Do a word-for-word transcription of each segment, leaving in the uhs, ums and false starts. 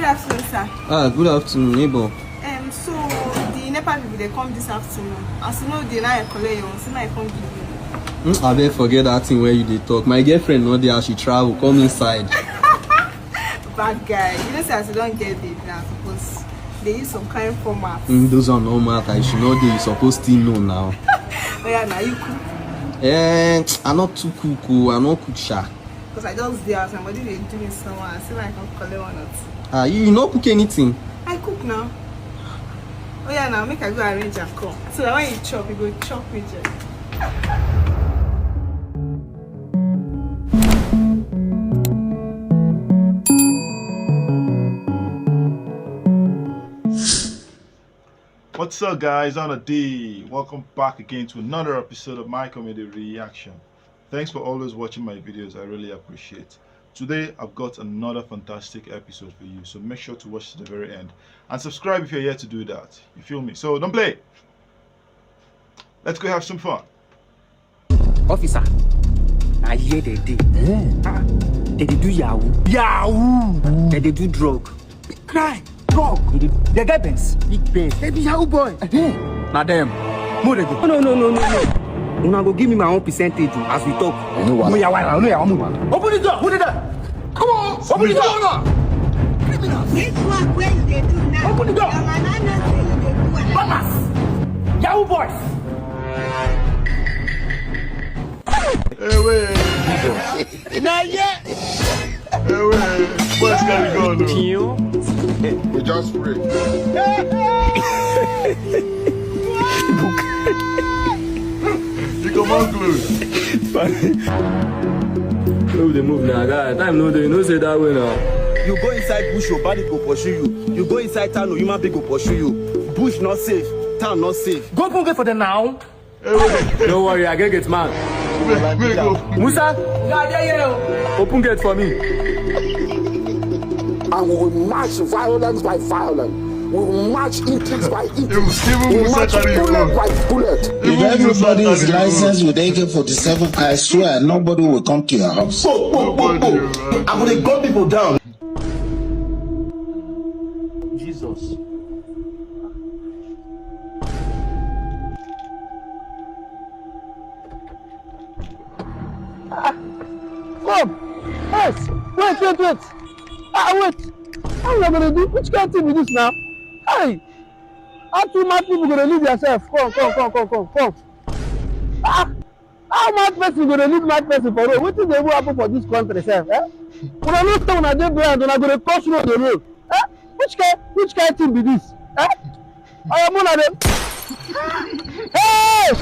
Good afternoon, sir. Ah, good afternoon, neighbor. Um, so the NEPA people they come this afternoon. As you know, they now I collect you. So now I come give you. Hmm, I bet forget that thing where you dey talk. My girlfriend not there. She travel. Come inside. Bad guy. You know, say as you don't get babe now, because they use some kind of format. Mm, those are no matter. You should know they supposed to know now. Oh yeah, now you cook. Eh, I not too cook. Oh, I not cook sha. Because I just dey house, my body dey do me somehow. I say I can collect one or two. Ah, you, you no cook anything? I cook now. Oh yeah, now make I go arrange and come. So that when you chop, you go chop me, Jeff. What's up, guys? On a D. Welcome back again to another episode of my comedy reaction. Thanks for always watching my videos. I really appreciate. Today, I've got another fantastic episode for you, so make sure to watch to the very end and subscribe if you're yet to do that. You feel me? So don't play. Let's go have some fun. Officer, I hear they dey. Ah, they dey do yahoo. Yahoo! They dey do drug. Crime, drug. They dey, they get Benz. Big Benz. They be yahoo boy. Na them. Mo dey go. No, no, no, no, no. Una go give me my own percentage o, as we talk. No, no, no, no, no. Open the door. Open the door. Come on. Open the door. Criminals. This work wey you dey do now. Open the door. Your mama know say you dey do am. Bombers. Yahoo boys. Ewe. Na here. Ewe. Boys carry gun o. We just pray. You comot clothes. No be dey move na guy, time no dey, you know say that way na. You go inside bush, your body go pursue you. You go inside town, human being go pursue you. Bush not safe, town not safe. Go open gate for them now. No worry, I get gate man. Musa, open gate for me. And we will match violence by violence. We will match intrigue by intrigue. Even, even we will Musa match bullet by bullet. If everybody is licensed with A K forty-seven, I swear nobody will come to your house. Whoa, whoa, whoa, whoa. I will gun people down. Jesus. Come. Yes. Wait, wait, wait. Ah, wait. How una go dey do? Which kind thing be this now? Hey! How two mad people go dey leave yourself? Come, come, come, come, come, come. Ah! How mad person go dey leave mad person for road? Wetin dey even happen for this country sef? Eh? Una no say una dey blind, una go dey cross road dey road. Eh? Which kind, which kind thing be this? Eh? Oya, mona dey. Hey!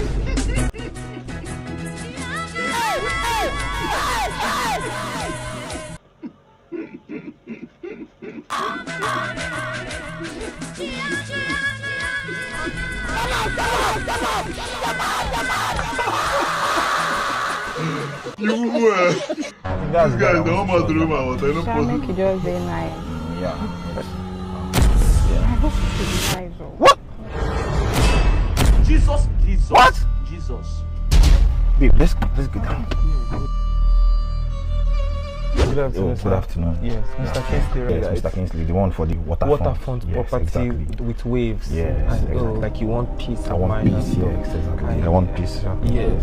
You were. These guys, they almost threw my water. You know, Sha, make you just dey nice. Yeah. I hope you dey nice o. What? Jesus, Jesus. What? Jesus. Babe, let's go. Let's go down. Good afternoon, oh, good afternoon. Yes, Mister Kingsley, yes, right? Mister Kingsley, the one for the waterfront, waterfront yes, property exactly. With waves. Yes, and, exactly. Oh, like you want peace of mind. I want peace. Yes, exactly. I, I want peace. Yes.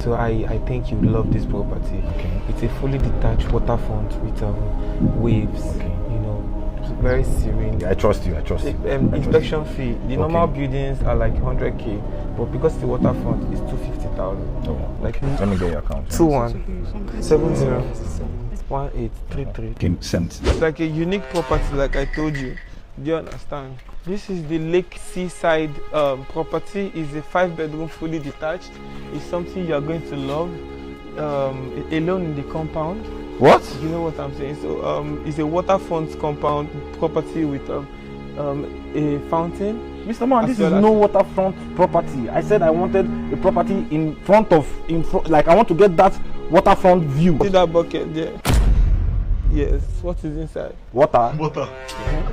So I, I think you love this property. Okay. It's a fully detached waterfront with um, waves. Okay. You know, it's very serene. Yeah, I trust you. I trust you. Um, I inspection trust you. Fee. The okay. Normal buildings are like hundred K, but because the waterfront is two fifty thousand. Oh, like okay. Let me get your account. Two one seven zero one eight three three. Sent. It's like a unique property, like I told you. Do you understand? This is the lake seaside um, property. It's a five bedroom, fully detached. It's something you are going to love. Um, alone in the compound. What? You know what I'm saying? So um, it's a waterfront compound property with um, um, a fountain. Mister Man, this is no waterfront property. I said I wanted a property in front of, in front, like I want to get that waterfront view. See that bucket there? Yes. What is inside? Water. Water.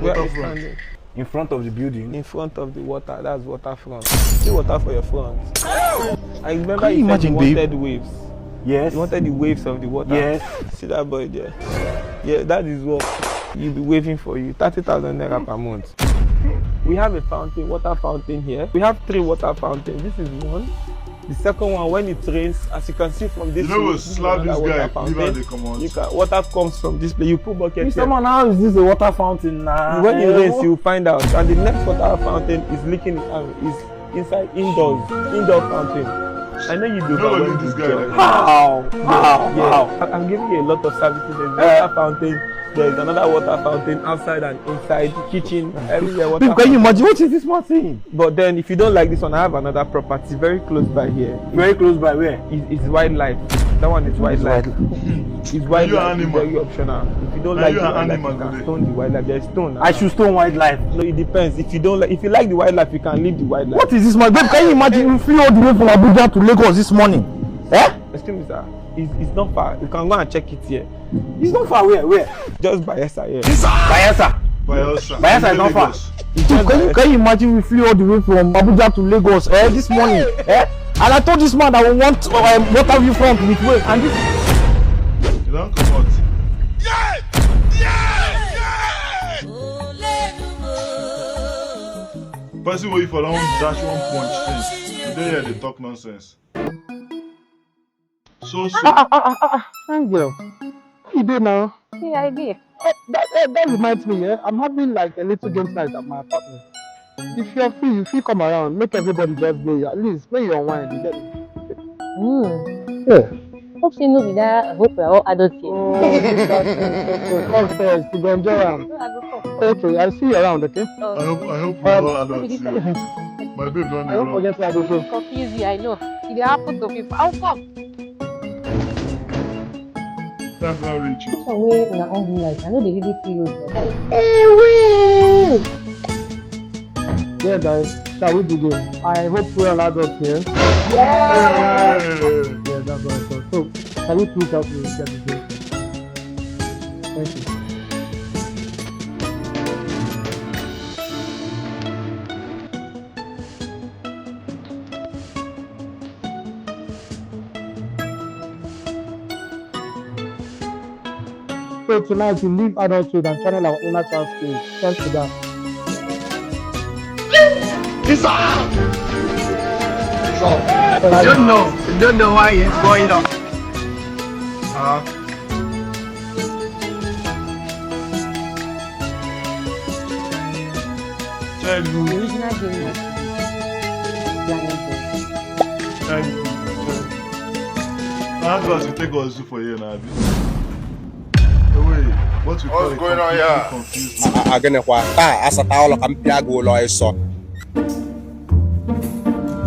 Where are you standing? In front of the building. In front of the water. That's waterfront. See water for your front. I remember you said you wanted waves. Yes. You wanted the waves of the water. Yes. See that boy there? Yeah, that is what. You'll be waving for you. Thirty thousand naira per month. We have a fountain, water fountain here. We have three water fountains. This is one. The second one, when it rains, as you can see from this, you know, we'll slap this guy, leave out the command. You can, water comes from this place. You put bucket here. Mister Man, how is this a water fountain now? When it rains, you find out. And the next water fountain is leaking, um, is inside, indoors, indoor fountain. I know you do. No, this guy. How? How? Yeah. How? I- I'm giving you a lot of services. There's water fountain. There's another water fountain outside and inside, kitchen, everywhere. Water. Babe, can you imagine what is this man saying? But then, if you don't like this one, I have another property very close by here. Very close by where? It's, it's wildlife. That one is wildlife. It's wildlife. It's very optional. If you don't like the wildlife, you can stone the wildlife. There's stone. I should stone wildlife. No, it depends. If you don't like, if you like the wildlife, you can leave the wildlife. What is this, man? Babe, can you imagine we flew all the way from Abuja to Lagos this morning? Eh? Excuse me, sir. It's, it's not far. You can go and check it here. It's not far. Where? Where? Just Bayelsa here. Bayelsa. Bayelsa. Bayelsa is not far. Can you, can you imagine we flew all the way from Abuja to Lagos, eh, this morning? Eh? And I told this man that we want, uh, water view front with wave, and this. You don't come out. Yeah! Yeah! Yeah! Person wey you for don dash one punch since. You dey here dey talk nonsense. So, so. Ah, ah, ah, ah, ah, ah, fine girl. How you dey now? Yeah, I dey. Eh, that, eh, that reminds me, eh? I'm having, like, a little game night at my apartment. If you're free, you fit come around. Make everybody just dey. At least when you unwind, you get me. Hmm. Yeah. Hope say no be that. I hope we're all adults here. Oh, okay. Come first, you go enjoy am. No, I go come. Okay, I'll see you around, okay? Oh. I hope, I hope we're all adults here. My babe don dey run. I hope forget where I dey go. Confuse you, I know. E dey happen to people. I'll come. That's how rich. This one wey una on blue light, I no dey really see road. Hey, wait! Yeah, guys, shall we begin? I hope we all add up here. Yeah! Yeah, that's what I thought. So, can you please help me get the bill? Thank you. So tonight, you leave adulthood and channel our inner child spirit. Thanks to that. Isa! You don't know. You don't know why it's going on. Huh? Tell you. The original game was Tell you. Tell you. How does it take us for here now, abi? Hey, wait, what you call it? What's going on here? Confused. A- a- gịnịkwa? Taa, asata ụlọ ka m pịa gị ụlọ ịsọ.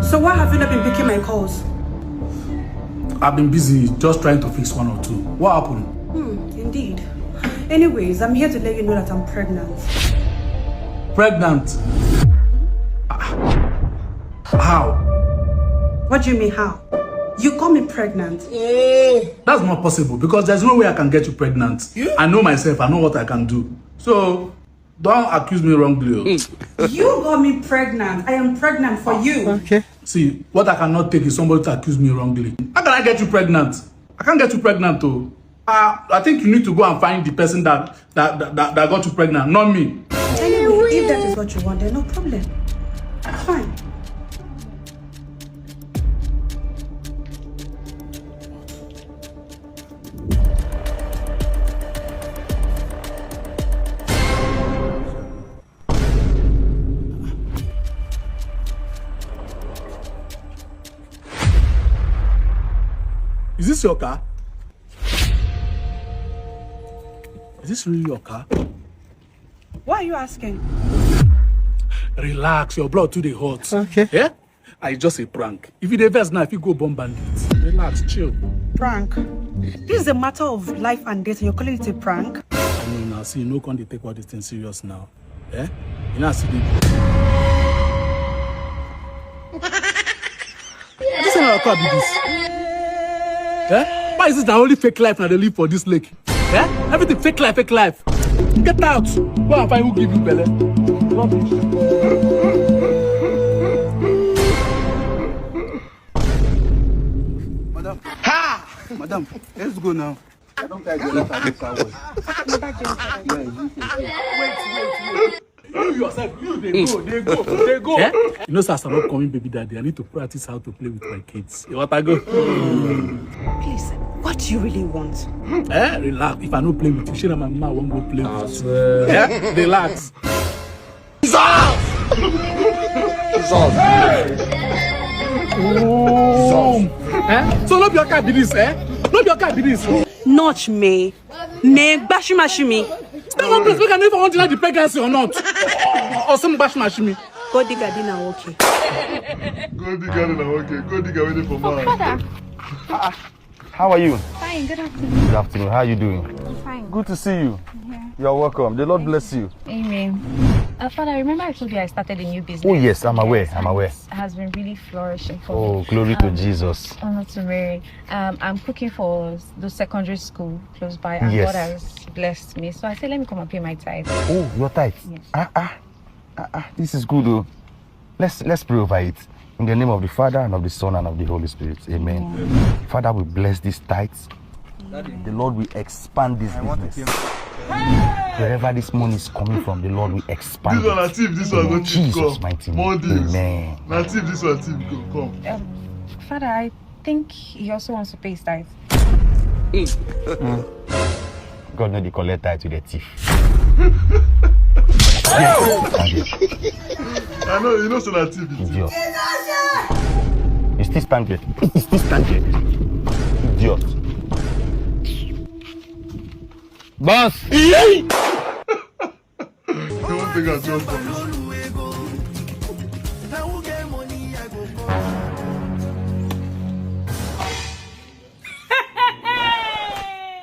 So why have you not been picking my calls? I've been busy just trying to fix one or two. What happened? Hmm, indeed. Anyways, I'm here to let you know that I'm pregnant. Pregnant? Ah, how? What do you mean, how? You call me pregnant? That's not possible because there's no way I can get you pregnant. I know myself, I know what I can do. So, don't accuse me wrongly. Oh. You got me pregnant. I am pregnant for you. Okay. See, what I cannot take is somebody to accuse me wrongly. How can I get you pregnant? I can't get you pregnant, though. Uh, I think you need to go and find the person that that, that, that, that got you pregnant, not me. Anyway, if that is what you want, then no problem. Fine. Is this your car? Is this really your car? Why are you asking? Relax, your blood too dey hot. Okay. Yeah? I just a prank. If you dey vex now, if you go bomb bandits. Relax, chill. Prank? This is a matter of life and death, and you're calling it a prank? I mean, now see, no come dey take all this thing serious now. Eh? You know, see the. This is not a car, be this. Eh? Why is it that only fake life now they live for this lake? Eh? Everything fake life, fake life. Get out. Go and find who give you belly. Rubbish. Madam. Ha! Madam, let's go now. Don't try to enter this house. Yeah, you can see. Wait, wait, wait. You yourself, you dey go, dey go, dey go. Eh? You know, sir, as an upcoming baby daddy, I need to practice how to play with my kids. You want to go? Please, what do you really want? Eh? Relax. If I no play with you, shey na my mama wan go play with you. Eh? Relax. Jesus! Jesus! Eh? So no be your car be this, eh? No be your car be this. Notch me. Me gbashimashimi. Stay one place, make I know if I want to deny the pregnancy or not. Or some gbashimashimi. Go dig a dinner, okay. Go dig a dinner, okay. Go dig a wedding for man. Father. How are you? Fine, good afternoon. Good afternoon. How are you doing? I'm fine. Good to see you. Yeah. You're welcome. The Lord bless you. Amen. Uh, Father, remember I told you I started a new business. Oh, yes, I'm aware. Yes, I'm and aware. It has been really flourishing for me. Oh, glory to Jesus. Honor to Mary. Um, I'm cooking for the secondary school close by, and yes, God has blessed me. So I said, let me come and pay my tithe. Oh, your tithe? Yes. Ah, ah, ah, ah, this is good, oh. Let's, let's pray over it. In the name of the Father, and of the Son, and of the Holy Spirit. Amen. Amen. Father, we bless these tithes. The Lord will expand this business. Wherever this money is coming from, the Lord will expand it. This one, na thief, this one, no thief, Jesus' mighty name. Amen. Na thief, this one, thief, come. Um, Father, I think he also wants to pay his tithe. God no dey collect tithe to the thief. I know, you know, so na thief. Idiot. You still stand there. You still stand there. Idiot. Boss. You won't take a job for me.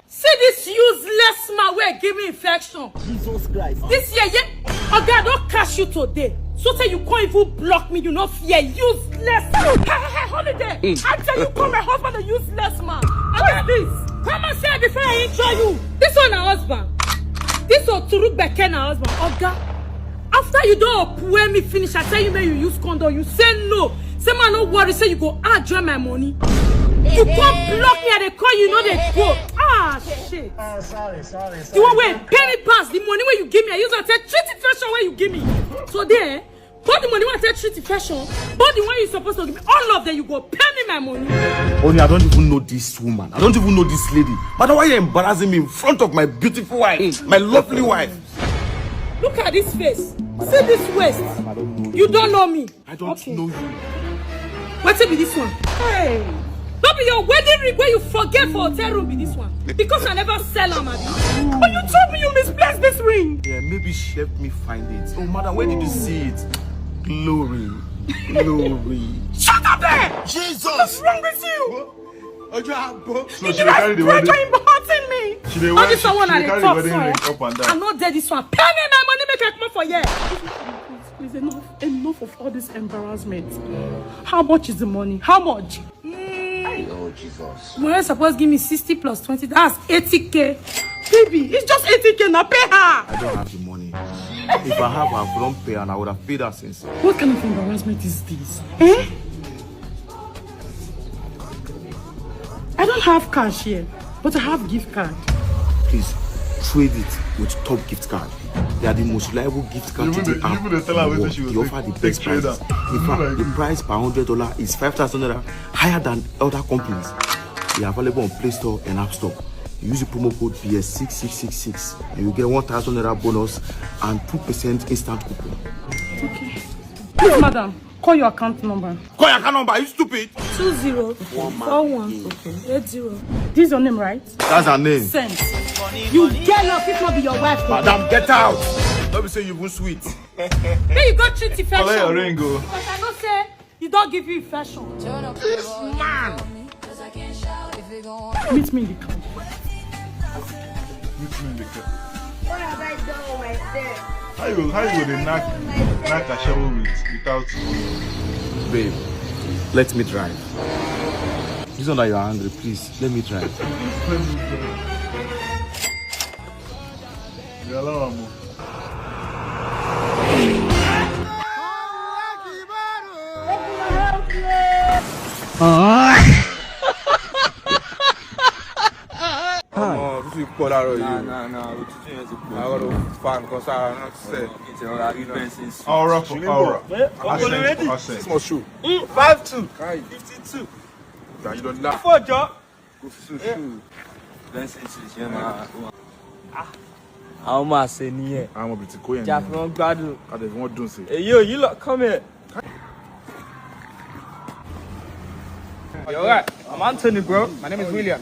See this useless man wey give me infection. Jesus Christ. This year, yeah, oga, I don catch you today. So say you can't even block me, you no fear, useless. Hey, hey, hey, holiday. I tell you, call my husband a useless man. What is this? Come and say before I injure you. This one na husband. This one turu gbeke na husband. Oga, after you don pue me finish, I tell you make you use condom. You say no. Say man no worry, say you go add join my money. You come block me, I dey call you, no dey go. Ah, shit. Ah, sorry, sorry, sorry. The one wey pay me pass, the money wey you give me, I use am take treat infection wey you give me. So there, both the money wey I take treat infection, both the one you suppose to give me, all of them you go pay me my money. Oni, I don't even know this woman. I don't even know this lady. But why are you embarrassing me in front of my beautiful wife, my lovely wife? Look at this face. See this waist. You don't know me. I don't know you. Wetin be this one? Hey. No be your wedding ring wey you forget for hotel room be this one. Because I never sell am, abi? But you told me you misplaced this ring. Yeah, maybe she helped me find it. Oh, madam, where did you see it? Glory. Glory. Shut up there! Jesus! What's wrong with you? Ojo agbo. So she dey carry the wedding. You're hurting me. She dey wear, she dey carry the wedding ring up and down. I no dey this one. Pay me my money, make I comot for here. Please, enough, enough of all this embarrassment. How much is the money? How much? Oh, Jesus. Mure suppose give me sixty plus twenty. That's eighty K. Baby, it's just eighty K now. Pay her. I don't have the money. If I have, I would have pay and I would have paid her since. What kind of embarrassment is this? Eh? I don't have cash here, but I have gift card. Please, trade it with Top Gift Card. They are the most reliable gift card to the app in the world. They offer the best prices. In fact, the price per hundred dollar is five thousand naira higher than other companies. They are available on Play Store and App Store. Use the promo code B S six six six six and you get one thousand naira bonus and two percent instant coupon. Okay. Please, madam, call your account number. Call your account number. Are you stupid? Two zero four one eight zero. This is your name, right? That's her name. Sense. You get lost if not be your wife. Madam, get out. Let me say you even sweet. May you go treat infection. Collect your ring, go. Because I know say you don't give you infection. This man. Meet me in the car. Meet me in the car. What have I done with myself? How you, how you go dey knack, knack ashawo with, without? Babe, let me drive. This one that you are angry, please, let me drive. Let me drive. You allow am o. Omo, Kọ́lá rọ̀ Nah, yìí. Nah, nah, òtútù yẹn ti pọ̀. Àwọn ọ̀rọ̀ fan kan sára náà ti sẹ̀. Ìtẹ̀wọ́ra rí bẹ́ẹ̀ sí sùn. Aura for aura. Ọkùnrin ready. Six months shoe. Five two. Fifty two. Dayọ̀lá. Four jọ. Kò fi sùn shoe. Bẹ́ẹ̀ sí sùn ṣe máa. Àwọn máa ṣe nìyẹn. Àwọn ọmọ bìtì kò yẹn Ìjà ni. fi wọn gbádùn. Ká dẹ̀ fi wọ́n dùn sí. Èyí ò yí lọ, come here. You're right. I'm Anthony, bro. My name is William.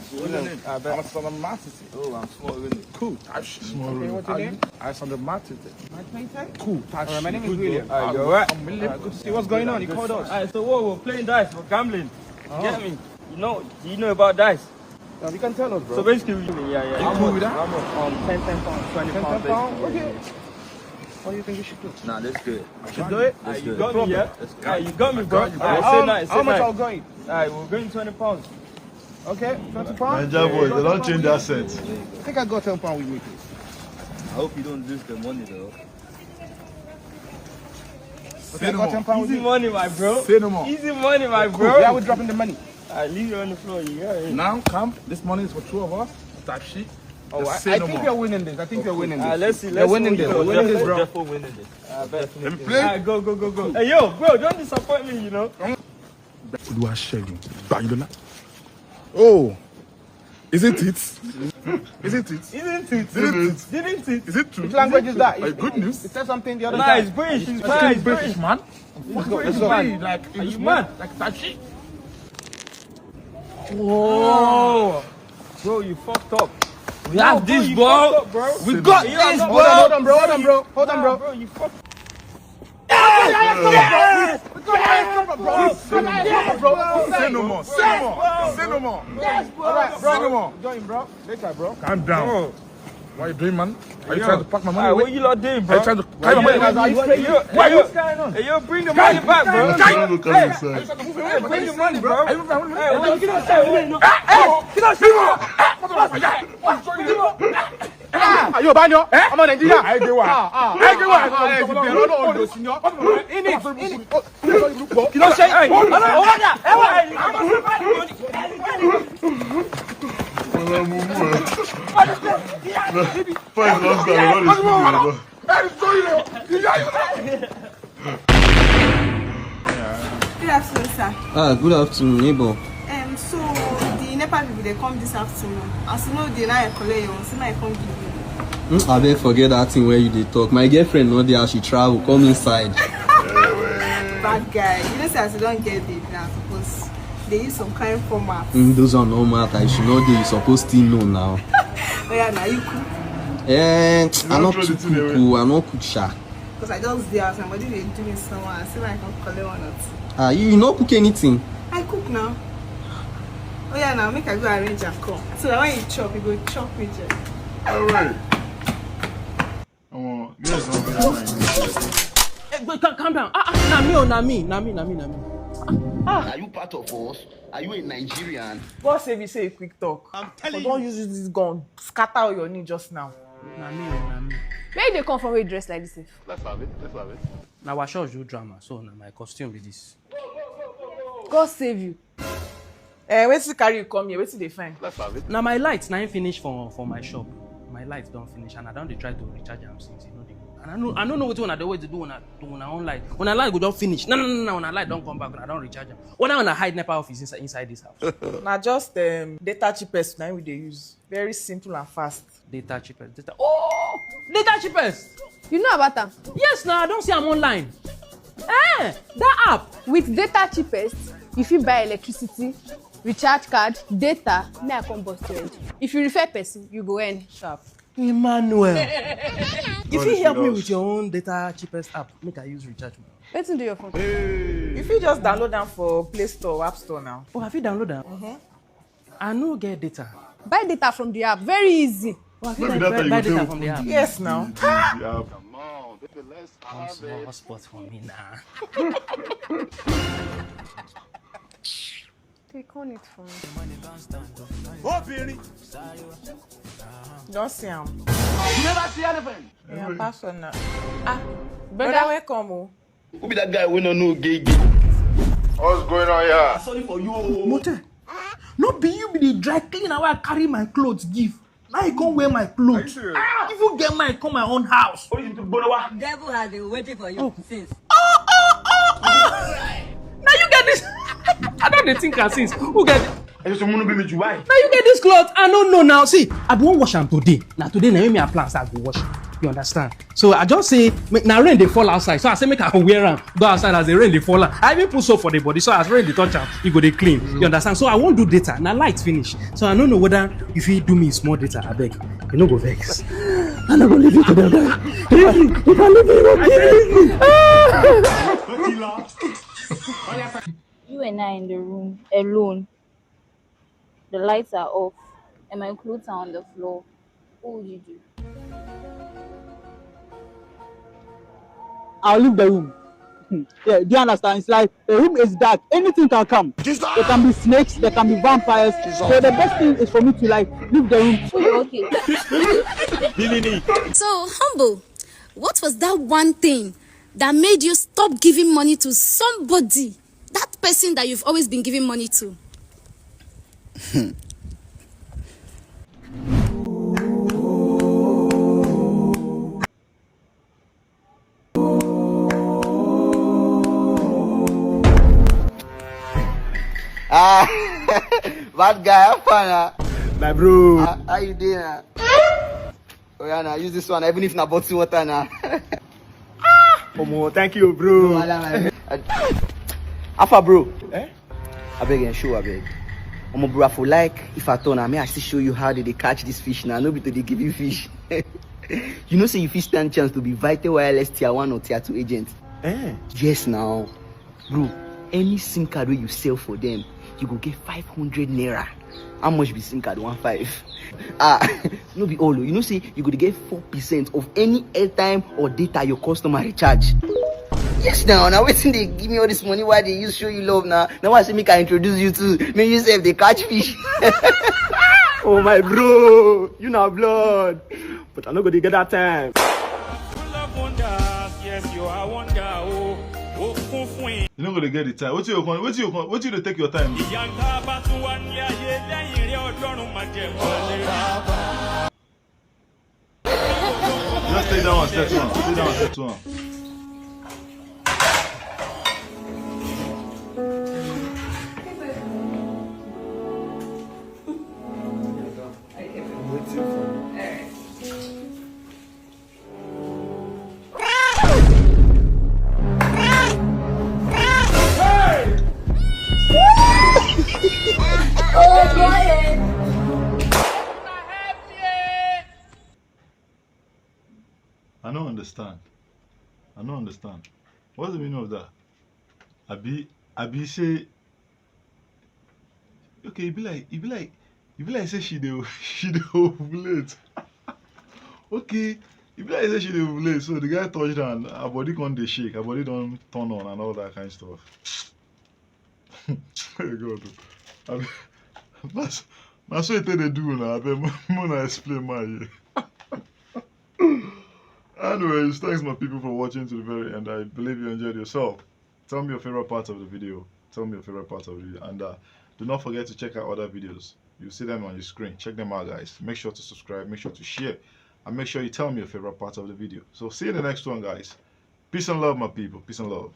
I'm a son of Martity. Oh, I'm small, really. Cool. Tashi. Small Okay, room. what's your name? I son of Martity. My twenty. Cool. Tashi. Alright, my name is Good, William. though. Alright, you're right. I'm William. Alright, good to see you. What's going on? You called us. Alright, so what? We're playing dice, we're gambling. You get me? You know, do you know about dice? Yeah, you can tell us, So bro. Basically, we- yeah, yeah. You cool with that? Um, ten, ten pounds, twenty Ten pounds. pounds? Basically. Okay. What do you think we should do? Nah, let's do it. Should do it? Ah, Let's you do got it. me, yeah? Let's do it. Ah, you got me, bro. I got you, bro. Alright, How, say nice, how say much are nice. we going? Alright, we're going twenty pounds. Okay, twenty pounds. Naija boys, they don't change that set. I think I got ten pounds with me, please. I hope you don't lose the money though. Okay, I got ten pounds with Easy me. Money, my bro. Say no more. Easy money, my bro. Yeah, we're dropping the money. I leave you on the floor. You got it. Now come. This money is for two of us. Tashi. Oh, Just I, say I no think more. You're winning this. I think you're winning this. Ah, let's see. You're Let's winning see this. what You're you winning got. this, bro. Definitely winning this. Ah, bet. Let me play. Alright, go, go, go, go. Hey, yo, bro, don't disappoint me, you know. Oluwasegun Bayinlola. Oh, isn't it? Isn't it? Isn't it? Isn't it? Didn't it? Is it true? Which language is that? Are you good news? It said something the other Nice, time. British, Speaking nice, British, British. Man. Let's go, What let's is go. British? Like Are you English, mad? Like Tashi. Whoa. Bro, you fucked up. We No, have bro, this, you bro. fucked up, bro. We Sit got down. this, Hold on, hold bro. on, bro. Hold on, bro. Hold on, Nah, bro. Bro, you fucked. Yes! Yes! Yes! Bro. Say no more. Say no more. Say no more. Yes, bro. All right, Say no bro. more. Join, bro. Later, bro. Calm down. Why you doing, man? Are you trying to pack my money Ah, away? What you lot doing, Are bro? you trying to carry my money? Are you, are you, are you, are you bring the money back, bro? Are you bring the money back, bro? Are you bring the money back, bro? Hey, what you gonna say? Hey, hey, kí ló ṣe? Ah, yóò bá yan ọmọ Nàìjíríà. Ẹ gbé wa. Ẹ gbé wa. Ẹ ti bẹ̀rẹ̀ lọ́dọ̀ ọ̀dọ̀ sí yan. Init, init. Kí ló ṣe? Hey, hold on, hold on. Hey, hey. Fine, don't go. Don't listen to me. Good afternoon, sir. Ah, good afternoon, neighbor. Um, so the NEPA people they come this afternoon. As you know, they now collect your own, so I come give you. Hmm, I beg forget that thing where you dey talk. My girlfriend not there, she travel. Come inside. Bad guy. You know, say as you don't get babe now, because they use some kind format. Mm, those are no matter. You should not do. You supposed to know now. Oh yeah, now you cook. Eh, I don't not throw too the thing away. Cook. Oh, I not cook sha. Because I just there, somebody they do me someone. I see I can collect one or two. Ah, you, you not cook anything. I cook now. Oh yeah, now make I go arrange and come. So that when you chop, you go chop me, Jay. All right. Come on. Yes, I'm very nice. Eh, wait, calm, calm down. Ah, ah, na me, oh, na me, na me, na me, na me. Are you part of us? Are you a Nigerian? God save you, say a quick talk. I'm telling you. Don't use this gun, scatter all your knee just now. Na me, oh, na me. Where you dey come from wey you dress like this sef? Let's have it. Let's have it. Na our church do drama, so na my costume be this. God save you. Eh, wetin carry you come here? Wetin dey find? Let's have it. Na my light na him finish for for my shop. My light don finish and I don dey try to recharge am since e no dey go. And I no I no know wetin una dey always dey do una to una own light. Una light go don finish. No, no, no, no, una light don come back. Una don recharge am. Whether una hide NEPA office inside inside this house. Na just um, data cheapest na him we dey use. Very simple and fast. Data cheapest. Data. Oh, data cheapest. You know about am? Yes, na I don see am online. Eh, that app. With data cheapest, you fit buy electricity, recharge card, data, make I come burst your head. If you refer person, you go earn sharp. Emmanuel. You fit help me Serious. With your own data cheapest app. Make I use recharge my. Wetin do your phone? You fit just download am for Play Store or App Store now. Oh, I fit download am. Mm-hmm. I no get data. Buy data from the app. Very easy. Oh, I fit Maybe buy, that time buy you data go from take the app. open Yes, the- now. the app. Come on, baby, let's Come have small it. Hotspot for me now. Click on it for me. Obìnrin. Don see am. You never see anything. Yeah, pass on now. Ah, brother, welcome o. Who be that guy we no know gay gay? What's going on here? Sorry for you. Mote, no be you be the dry cleaner wey I carry my clothes give. Now you come wear my clothes. Even get my come my own house. Devil has been waiting for you since. Now you get this. I don't dey think am since. Who get? Ẹ ṣe sọ múnú bí mi jù báyìí. Now you get this cloth. I don't know now. See, I don't wash am today. Now today, now me I plan say I go wash am. You understand? So I just say, make, now rain dey fall outside. So I say make I wear am go outside as the rain dey fall. Am. I even put soap for the body. So as rain dey touch am, e go dey clean. You understand? So I wan do data. Now light finish. So I don't know whether if you do me small data, I beg. You no go vex. I no go leave you to them. Leave me. If I leave you, you go kill me. You and I in the room alone. The lights are off and my clothes are on the floor. What would you do? I'll leave the room. Hmm. Yeah, do you understand? It's like the room is dark. Anything can come. There can be snakes, there can be vampires. So the best thing is for me to like leave the room. Oh, okay. So, Humble, what was that one thing that made you stop giving money to somebody? That person that you've always been giving money to. Ah, bad guy, how far now? My bro. How, how you doing now? Oh yeah, now use this one, even if na bottle water now. Omo, thank you, bro. Alpha bro. Eh? I beg and show, I beg. Omo bro, I for like if I turn, I may I still show you how they, they catch this fish now. No be to they give you fish. You know, say you fit stand chance to be Vital Wireless tier one or tier two agent. Eh? Yes, now, bro. Any SIM card where you sell for them, you go get five hundred naira. How much be SIM card? One five. Ah, no be all. Oh. You know, say you go get four percent of any airtime or data your customer recharge. Yes, now, now waiting they give me all this money. Why they use show you love now? Now I say make I introduce you to me. You say they catch fish. Oh my bro, you na blood. But I no go dey get that time. Full of wonders, yes, you are wonder. Oh, oh, fun fun. You no go dey get the time. Wetin you come? Wetin you come? Wetin you dey take your time? Ìyá ńlá bá tún wá ní ayé lẹ́yìn rẹ̀ Ọlọ́run máa jẹ wọ́n lé. Just take that one, step one. Take that one, step one. I don't understand. I don't understand. What's the meaning of that? Abi, Abi say, okay, e be like, e be like, e be like say she dey, she dey ovulate. Okay, e be like say she dey ovulate. So the guy touched her and her body come dey shake. Her body don turn on and all that kind stuff. Hey God, abi, na so e take dey do una. Abeg, una explain my. Anyways, thanks my people for watching to the very end. I believe you enjoyed yourself. Tell me your favorite part of the video. Tell me your favorite part of the video. And uh, do not forget to check out other videos. You see them on your screen. Check them out, guys. Make sure to subscribe. Make sure to share. And make sure you tell me your favorite part of the video. So see you in the next one, guys. Peace and love, my people. Peace and love.